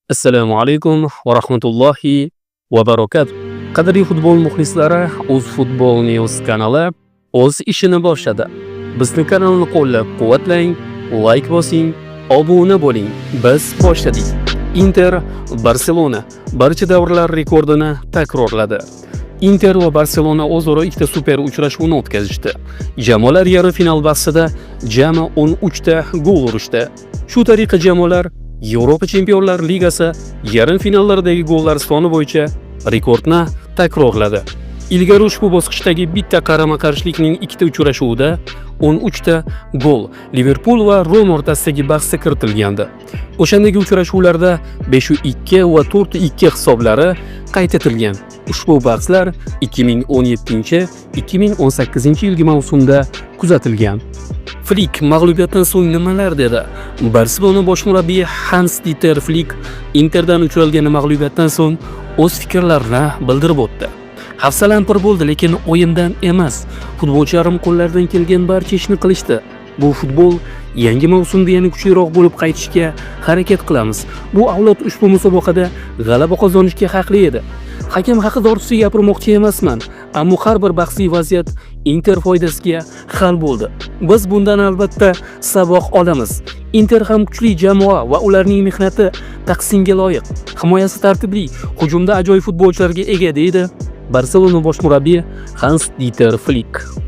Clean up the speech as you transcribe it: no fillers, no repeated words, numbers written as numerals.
Assalomu alaykum va rahmatullohi va barakatuh. Qadrli futbol muxlislari, Uz Football News kanali o'z ishini boshladi. Bizni kanalni qo'llab-quvvatlang, layk bosing, obuna bo'ling. Biz boshladik. Inter Barselona barcha davrlar rekordini takrorladi. Inter va Barselona o'zaro ikkita super uchrashuvni o'tkazishdi. Jamoalar yarim final bahsida jami 13 ta gol urishdi. Shu tariqa jamoalar Yevropa Chempionlar Ligasi yarim finallaridagi gollar soni bo'yicha rekordni takrorladi. Ilgari ushbu bosqichdagi bitta qarama-qarshilikning ikkita uchrashuvida 13 ta gol Liverpul va Roma o'rtasidagi bahsda kiritilgandi. O'shandagi uchrashuvlarda 5-2 va 4-2 hisoblari qayd etilgan. Ushbu bahslar 2017-2018 yilgi mavsumda kuzatilgan. Flik mag'lubiyatdan so'ng nimalar dedi? Barselona bosh murabbiyi Hans Dieter Flik Interdan uchralgan mag'lubiyatdan so'ng o'z fikrlarini bildirib o'tdi. Hafsalam pir bo'ldi, lekin o'yindan emas. Futbolchilarim qo'llaridan kelgan barcha ishni qilishdi. Bu futbol, yangi mavsumda yana kuchliroq bo'lib qaytishga harakat qilamiz. Bu avlod ushbu musobaqada g'alaba qozonishga haqli edi. Hakam haqida ortiqcha gapirmoqchi emasman, ammo har bir bahsli vaziyat Inter foydasiga hal bo'ldi. Biz bundan albatta saboq olamiz. Inter ham kuchli jamoa va ularning mehnati tahsinga loyiq. Himoyasi tartibli, hujumda ajoyib futbolchilarga ega, deydi Barselona bosh murabbiyi Hans Dieter Flik.